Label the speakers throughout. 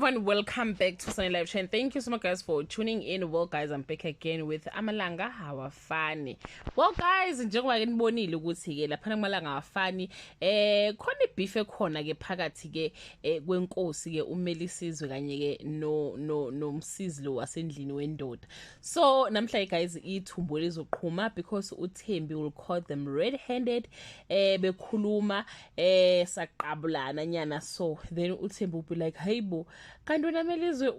Speaker 1: Everyone, welcome back to Sunny Live Chain. Thank you so much, guys, for tuning in. Well, guys, I'm back again with Amalanga Awafani. Well, guys, njengoba ke nibonile ukuthi ke lapha kumalanga awafani khona ibeef ekhona ke phakathi ke kwenkosi ke uMelisizwe kanye ke no nomsizi lo wasendlini wendoda. So namhlanje, guys, ithumbu lizoqhuma because uThembi will call them red handed bekhuluma saqabulana nyana. So then uThembi will be like, "Hayibo, kanti wena Melizwe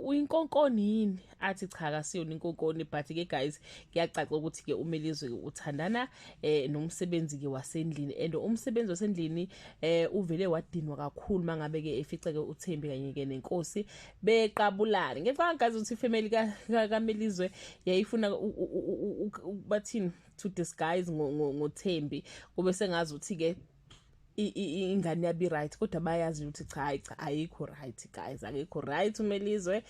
Speaker 1: uyinkonkoni yini?" Athi cha, kasiyona inkonkoni. But ke, guys, kuyacaca ukuthi ke uMelizwe uthandana nomsebenzi ke wasendlini, and umsebenzi wasendlini uvele wadinwa kakhulu mangabe ke efice ke uThembi kanye ke nenkosi beqabulana. Ngicabanga, guys, ukuthi ifamily kaMelizwe yayifuna bathini, to disguise ngoThembi, kube sengazi ukuthi ke ingane yabi right, kodwa bayazi ukuthi cha, hayi cha, ayikho right, guys, akekho right uMelizwe.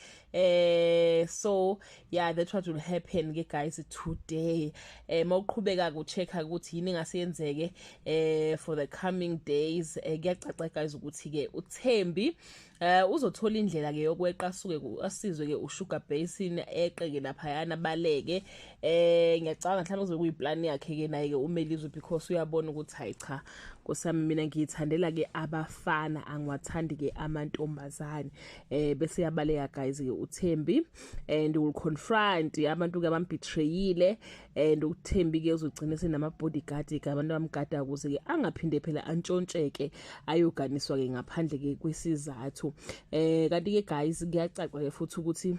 Speaker 1: So yeah, that's what will happen ke, guys, today. Mawuqhubeka ku check ukuthi yini engasiyenzeke for the coming days, kuyacaca, guys, ukuthi ke uThembi uzothola indlela ke yokweqa, asuke asizwe ke uSugar Basin, eqeke lapha yana baleke. Ngiyacabanga mhlawumbe kuzobe kuyiplan yakhe ke naye ke uMelizwe, because uyabona ukuthi hayi cha, nkosami, mina ngiyithandela ke abafana, angiwathandi ke amantombazane. Bese yabaleka, guys, ke uThembi, and will confront abantu ke abambetrayile, and uThembi ke uzogcina senama bodyguard ke, abantu abamgada ukuze ke angaphinde phela antshontsheke, ayoganiswa ke ngaphandle ke kwesizathu. Kanti ke, guys, kuyacaca ke futhi ukuthi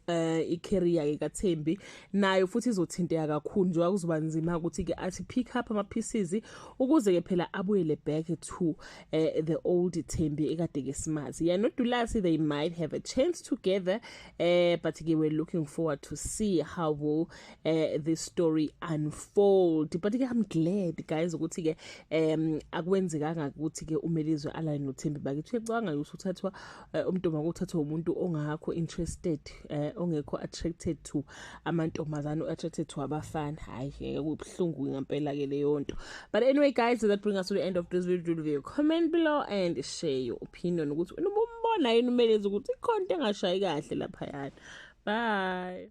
Speaker 1: icareer ke kaThembi nayo futhi izothinteka kakhulu, njengoba kuzoba nzima ukuthi ke athi pick up ama pieces ukuze ke phela abuyele back to the old Thembi ekade ke simazi. Yeah, noDulasi, they might have a chance together, but ke we're looking forward to see how will this story unfold. But ke I'm glad, guys, ukuthi ke akwenzekanga ukuthi ke uMelizwe alale noThembi bakithi. Uyacabanga ukuthi uthathwa umuntu makuthathwa umuntu ongakho interested, ongekho attracted to amantombazane, attracted to abafana? Hayi, kubuhlungu ngempela ke leyo nto. But anyway, guys, that brings us to the end of this video. Leave your comment below and share your opinion ukuthi ubumbona yini uMelizwe ukuthi ikhona into engashayi kahle lapha. Bye.